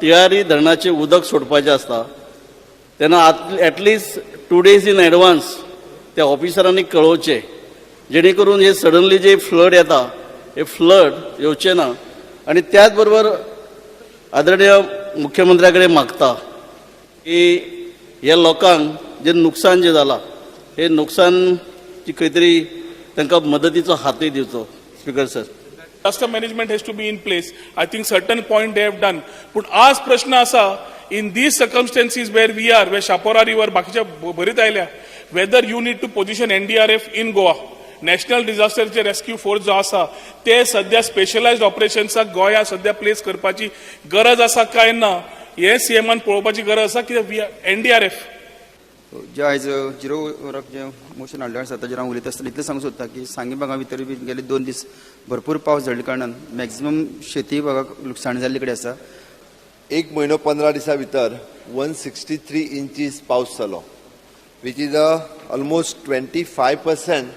तिळारी धरणाचें उदक सोडपाचें आसता तेन्ना at least 2 days in advance त्या ऑफिसरांनी कळोवचें, जेणे करून हे सडनली जे फ्लड येता, हे फ्लड येवचें ना. आनी त्याच बरोबर आदरणीय मुख्यमंत्र्या कडेन मागता की ह्या लोकांक जें नुकसान जें जालां, हे नुकसान खंय तरी तांकां मदतीचो हातूय दिवचो, speaker sir. Disaster management has to be in place. I think certain point they have done. पूण आज प्रश्न आसा, in these circumstances where we are, where Chapora river बाकीच्या भरीत आयल्या, whether you need to position NDRF in Goa. National डिझास्टरचे rescue force जो आसा, ते सध्या स्पेशलायज्ड ऑपरेशन्साक गोंया सध्या प्लेस करपाची गरज आसा काय ना, हे सीएमान पळोवपाची गरज आसा, कित्याक एनडीआरएफ जे आयज झिरो वराक जें मोशन हाडलें आसा, ताजेर हांव उलयता आसतना इतलें सांगूंक सोदता की सांगे भागा भितर बी गेले 2 दीस भरपूर पावस झडल्या कारणान मॅक्झिमम शेती भागाक लुकसाण जाल्ले कडेन आसा. एक म्हयनो 15 दिसां भितर 163 इंचीस पावस जालो, which is a almost 25%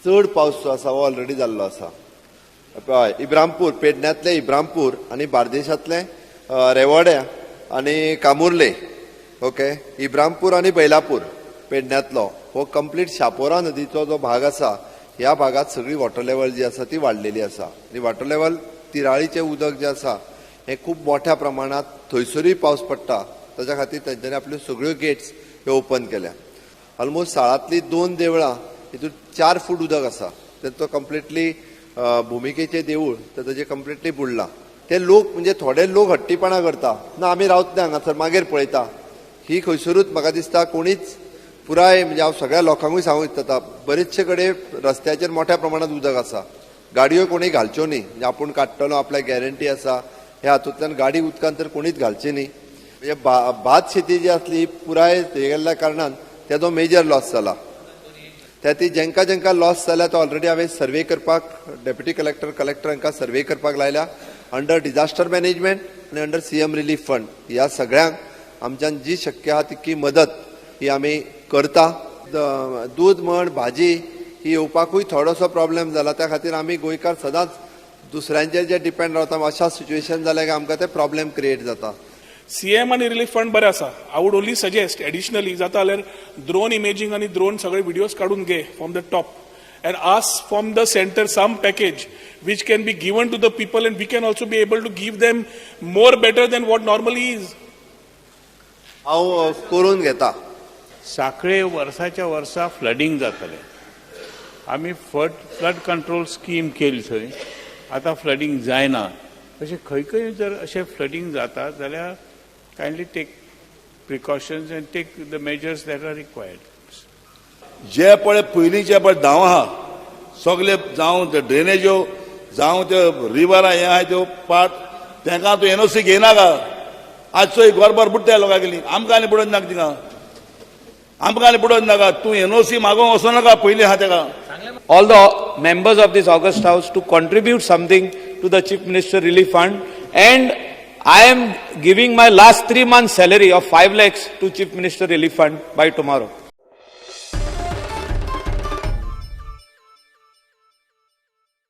चड पावस जो आसा हो ऑलरेडी जाल्लो आसा. हय, इब्रामपूर, पेडण्यांतलें इब्रामपूर आनी बार्देशांतलें रेवोड्या आनी कामुर्ले, ओके, इब्रामपूर आनी बैलापूर पेडण्यांतलो हो कंप्लीट शापोरा नदीचो जो भाग आसा, ह्या भागात सगळी वॉटर लेवल जी आसा ती वाडलेली आसा. आनी वॉटर लेवल, तिराळीचें उदक जें आसा हें खूब मोठ्या प्रमाणात थंयसरूय पावस पडटा. ताच्या खातीर तेंच्यांनी आपल्यो सगळ्यो गेट्स ह्यो ओपन केल्या. ऑलमोस्ट साळांतली दोन देवळां हितून 4 फूट उदक आसा. तेंचो कंप्लिटली भुमिकेचें देवूळ तर ताजें कंप्लिटली बुडलां. ते लोक म्हणजे थोडे लोक हट्टीपणा करता, ना आमी रावतले हांगासर, मागीर पळयता. ही खंयसरूच म्हाका दिसता कोणीच पुराय, म्हणजे हांव सगळ्या लोकांकूय सांगूंक इच्छिता, बरेचशे कडेन रस्त्याचेर मोठ्या प्रमाणात उदक आसा. गाडयो कोणी घालच्यो न्ही. म्हणजे आपूण काडटलो, आपल्याक गॅरंटी आसा, ह्या हातूंतल्यान गाडी उदकान तर कोणीच घालची न्ही. म्हणजे भात शेती जी आसली, ही पुराय हे गेल्ल्या कारणान तेजो मेजर लॉस जाला. त्या ती जेंका जेंका लॉस जाल्या, तो ऑलरेडी हांवें सर्वे करपाक डेप्युटी कलेक्टर, कलेक्टर हांकां सर्वे करपाक लायल्या. अंडर डिझास्टर मॅनेजमेंट आनी अंडर सीएम रिलीफ फंड ह्या सगळ्यांक आमच्यान जी शक्य आहा तितकी मदत ही आमी करता. दूद म्हण, भाजी ही येवपाकूय थोडोसो प्रॉब्लेम जाला. त्या खातीर आमी गोंयकार सदांच दुसऱ्यांचेर जे डिपेंड रावता, अशा सिच्युएशन जाल्यार काय आमकां ते प्रॉब्लेम क्रिएट जाता. सीएम आनी रिलीफ फंड बरें आसा. I would only suggest additionally, जाता जाल्यार ड्रोन इमेजींग आनी ड्रोन सगळे व्हिडियोज काडून घे from the top and ask from the center some package which can be given to the people, and we can also be able to give them more better than what normally is. हांव करून घेता. साखळे वर्साच्या वर्सा flooding जातालें. आमी flood control scheme केली, थंय आतां फ्लडींग जायना. अशें खंय खंय जर अशें फ्लडींग जाता जाल्यार kindly take precautions and take the measures that are required. जे पळय पयलींचे पळय धांव आहा सगळे, जावं ते ड्रेनेज्यो, जावं ते रिवर हे आहा त्यो पार्ट, तेंकां तूं एनओसी घेयनाका. आज चोय, घरभर बुडटा लोकांगेली. आमकां आनी बुडोवन नाका थिंगा, आमकां आनी बुडोवन नाका. तूं एनओसी मागोवंक वचो नाका, पयलीं आहा तेका. All the members of this august house to contribute something to the Chief Minister Relief Fund, and I am giving my last 3 months' salary of 5 lakhs to Chief Minister Relief Fund by tomorrow.